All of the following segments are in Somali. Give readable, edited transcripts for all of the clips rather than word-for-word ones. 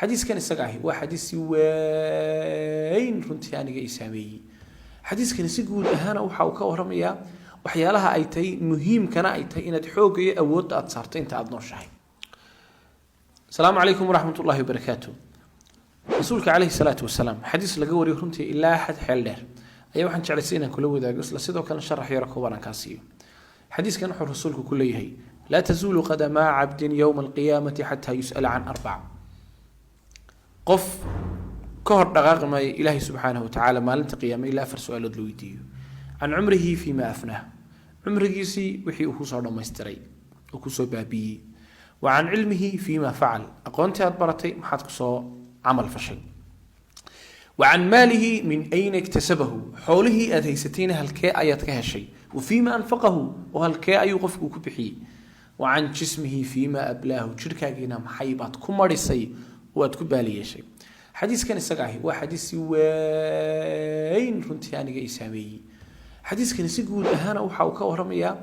Xadiiskan isaga ahi waa xadiis si weyn runtii aniga i saameeyey. Xadiiskani si guud ahaana waxa uu ka waramayaa waxyaalaha ay tahay muhiimkana ay tahay inaad xoogga iyo awoodda aada saarto inta aada nooshahay. Asalaamu calaykum waraxmat ullahi wabarakaatu. Rasuulka caleyhi salaatu wasalaam xadiis laga wariyo runtii ilaa xad xeel dheer ayaa waxaan jeclaysay inaan kula wadaago, isla sidoo kalena sharax yaro kooban aan kaa siiyo. Xadiiskan wuxuu rasuulku ku leeyahay: "Laa tazuulu qadamaa cabdin yowma alqiyaamati xataa yus'ala can arbac." Qof ka hor dhaqaaqi maayo Ilaahay subxaanahu watacaala maalinta qiyaame ilaa afar su-aalood la weydiiyo: can cumrihi fiima afnaah, cumrigiisii wixii uu kusoo dhammaystiray uu kusoo baabiiyey; wa can cilmihi fiima facal, aqoontii aad baratay maxaad kusoo camal fashay; wa can maalihi min ayna iktasabahu, xoolihii aad haysatayna halkee ayaad ka heshay; wa fiima anfaqahu, oo halkee ayuu qofku ku bixiyey; wa can jismihi fiima ablaahu, jirhkaagiina maxay baad ku marisay oo aad ku baali yeeshay. Xadiiskan isaga ahi waa xadiis si weyn runtii aniga i saameeyey. Xadiiskani si guud ahaana waxa uu ka waramayaa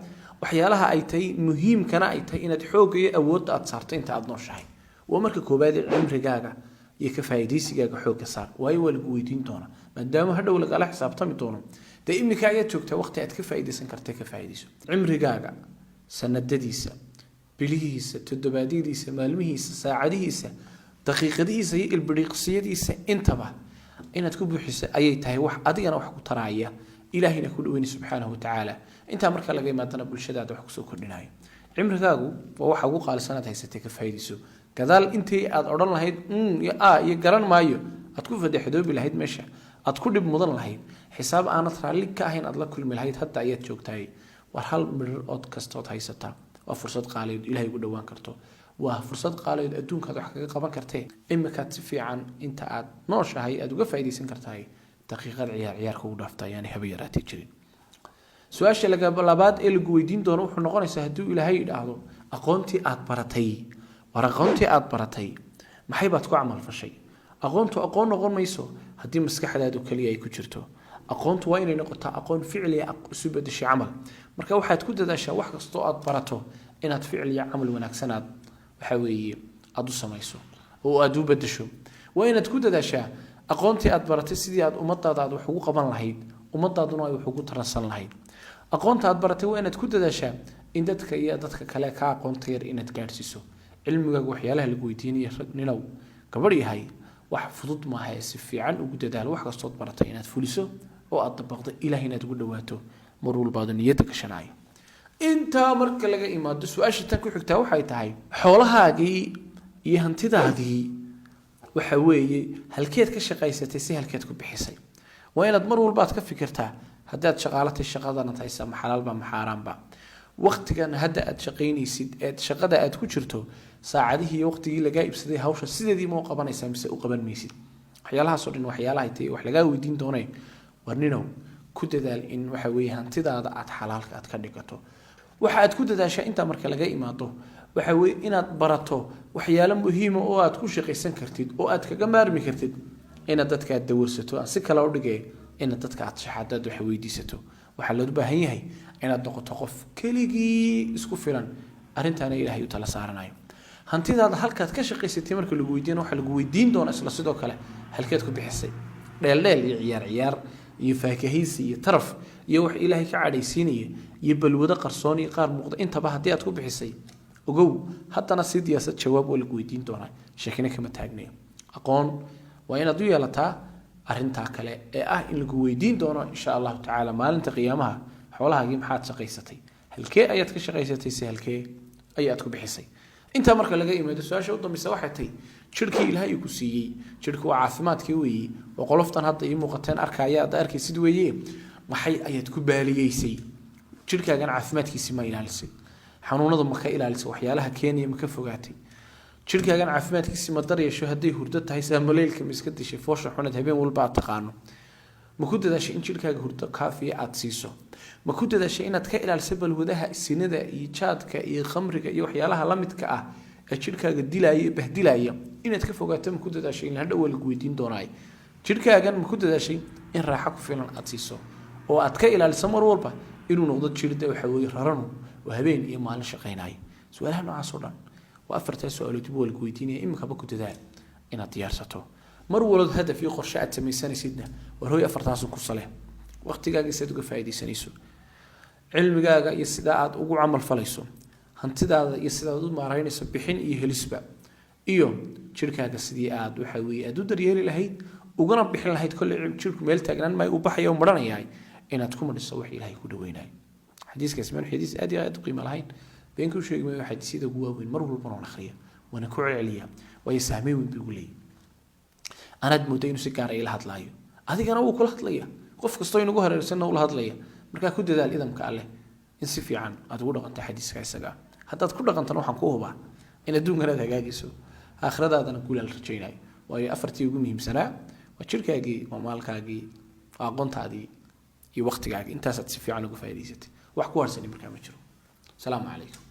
waxyaalaha ay tahay muhiimkana ay tahay inaad xoogga iyo awoodda aada saarto inta aada nooshahay. Waa marka koowaad cimrigaaga iyo ka faa'iidaysigaaga xoogga saar, waayo waa lagu weydiin doonaa, maadaama hadhow lagala xisaabtami doono. Dee iminka ayaad joogtaa waqti aad ka faa'iidaysan kartay, ka faa'iidayso cimrigaaga, sanadadiisa, bilihiisa, toddobaadyadiisa, maalmihiisa, saacadihiisa, daqiiqadihiisa iyo ilbiriiqsiyadiisa intaba inaad ku buuxiso ayay tahay, wax adigana wax ku taraaya, Ilaahayna ku dhaweyni subxaanahu watacaala. Intaa marka laga imaadana, bulshadaada wax kusoo kordhinayo. Cimrigaagu waa waxa ugu qaalisan aad haysatay, ka faa'iidayso. Gadaal intii aad odhan lahayd iyo a iyo garan maayo, aad ku fadeexdoobi lahayd, meesha aad ku dhib mudan lahayd, xisaab aanad raalli ka ahayn aad la kulmi lahayd, hadda ayaad joogtahay. War hal midhir ood kastood haysataa waa fursad qaaliyood Ilahay ugu dhowaan karto, waa fursad qaaliyood adduunkaad wax kaga qaban kartee. Imikaad si fiican inta aad nooshahay aad uga faa'iidaysan kartahay. Daqiiqad ciyaar ciyaar kugu dhaafta ayaanay haba yaraatay jirin. Su-aasha labaad ee lagu weydiin doono wuxuu noqonaysaa, hadduu Ilaahay idhaahdo, aqoontii aad baratay. War aqoontii aad baratay maxay baad ku camal fashay? Aqoontu aqoon noqon mayso haddii maskaxdaadu keliya ay ku jirto. Aqoontu waa inay noqotaa aqoon ficliya isu bedeshay camal. Marka waxaad ku dadaashaa wax kastoo aad barato inaad ficliya camal wanaagsan aad waxa weeye aada u samayso oo aada u bedesho. Waa inaad ku dadaashaa aqoontii aad baratay sidii aad ummadaada aad wax ugu qaban lahayd, ummadaaduna ay wax ugu taransan lahayd. Aqoonta aad baratay waa inaad ku dadaashaa in dadka iyo dadka kale ka aqoonta yar inaad gaadhsiiso cilmigaaga. Waxyaalaha lagu weydiinaya, rag ninow, gabadh yahay, wax fudud maaha ee si fiican ugu dadaalo wax kastood baratay inaad fuliso oo aad dabaqdo, Ilaah inaad ugu dhawaato mar walbaado niyadda gashanaayo. Intaa marka laga imaado, su-aasha tan ku xigtaa waxay tahay: xoolahaagii iyo hantidaadii waxa weeye halkeed ka shaqaysatay, si halkeed ku bixisay? Waa inaad mar walba aad ka fikirtaa haddaad shaqaalatay, shaqadana haysa ma xalaalba ma xaaraanba? Waqtigan hadda aad shaqaynaysid eed shaqada aad ku jirto, saacadihii iyo waqtigii lagaa ibsaday hawsha sideedii ma u qabanaysaa mise u qaban maysid? Waxyaalahaasoo dhan waxyaalahay tahay wax lagaa weydiin doonay. War ninow, ku dadaal in waxa weeye hantidaada aad xalaalka aad ka dhigato. Waxa aad ku dadaashaa, intaa marka laga imaado, waxa weeye inaad barato waxyaalo muhiima oo aad ku shaqaysan kartid oo aad kaga maarmi kartid inaad dadka aad dawarsato. Aan si kale u dhigay, inaad dadka aad shaxaadaad wax weydiisato. Waxaa loo baahan yahay inaad noqoto qof keligii isku filan, arrintaana Ilaahay u tala saaranayo. Hantidaada halkaad ka shaqaysatay marka lagu weydiina, waxaa lagu weydiin doona isla sidoo kale halkeed ku bixisay. Dheeldheel iyo ciyaar ciyaar iyo faakahaysi iyo taraf iyo wax Ilaahay ka cadhaysiinaya iyo balwado qarsoon iyo qaar muuqda intaba haddii aad ku bixisay, ogow haddana si diyaasad jawaab waa lagu weydiin doonaa, sheekina kama taagnayo. Aqoon waa inaad u yeelataa arrintaa kale ee ah in lagu weydiin doono, insha Allahu tacaala, maalinta qiyaamaha xoolahaagii maxaad shaqaysatay, halkee ayaad ka shaqaysatay, si halkee ayaad ku bixisay. Intaa marka laga imaado, su-aasha u dambaysa waxay tahay jirhkii Ilaahay ku siiyey. Jirhku waa caafimaadkii weeye, oo qoloftan hadda ii muuqateen arkaya aad arkaysid weeye. Maxay ayaad ku baaliyeysay jirhkaagan? Caafimaadkiisi ma ilaalisay? Xanuunada ma ka ilaalisay? Waxyaalaha keenaya ma ka fogaatay? Jirhkaagan caafimaadkiisi ma daryeesho? Hadday hurdo tahay, saamaleylka ma iska dishay? Foosha xuneed habeen walba aad taqaano, ma ku dadaashay in jirhkaaga hurdo kaafiya aada siiso? Ma ku dadaashay inaad ka ilaaliso balwadaha sinada iyo jaadka iyo khamriga iyo waxyaalaha la midka ah ee jirhkaaga dilaya ee bahdilaya inaad ka fogaato? Ma ku dadaashay in hadhow waa lagu weydiin doonaay? Jirhkaagan ma ku dadaashay in raaxo ku filan aada siiso oo aad ka ilaaliso mar walba inuu noqdo jirda waxa weeye raranu oo habeen iyo maalin shaqaynaya? Su-aalaha noocaas oo dhan waa afartaa su-aalood dib waa lagu weydiinaya. Iminkaba ku dadaal. Inaad diyaarsato mar walood hadaf iyo qorshe aad samaysanaysidna, war hoy, afartaasun ku sale: waqtigaaga sidaad uga faa'iidaysanayso, cilmigaaga iyo sidaa aad ugu camal falayso, hantidaada iyo sidaad u maaraynayso bixin iyo helisba, iyo jirkaaga sidii aad, waxa weeye, aad u daryeeli lahayd ugana bixin lahayd. Kolley jirku meel taagnaan maayo, uu baxaya u maranayahay, inaad ku madhiso wax Ilaahay ku dhaweynayo. Xadiiskaasi maan xadiis aad iyo aad u qiimo lahayn, been kuu sheegi maayo. Xadiisyada ugu waaweyn mar walbana waan akhriya, waana ku celceliya, waayo saameyn weyn buu igu leeyahy. Anaad mooda inuu si gaara ila hadlaayo, adigana wuu kula hadlaya, qof kastoo inagu hareersanna ula hadlaya. Markaa ku dadaal idamka Alleh in si fiican aad ugu dhaqanto xadiiska isaga. Haddaad ku dhaqantana, waxaan ku hubaa in adduunkan aad hagaagayso, aakhiradaadana guulaal rajaynayo, waayo afartii ugu muhiimsanaa waa jirkaagii, waa maalkaagii, waa aqoontaadii iyo waqtigaagii. Intaasaad si fiican uga faa'idaysatay, wax ku harsani markaa ma jiro. Asalaamu calaykum.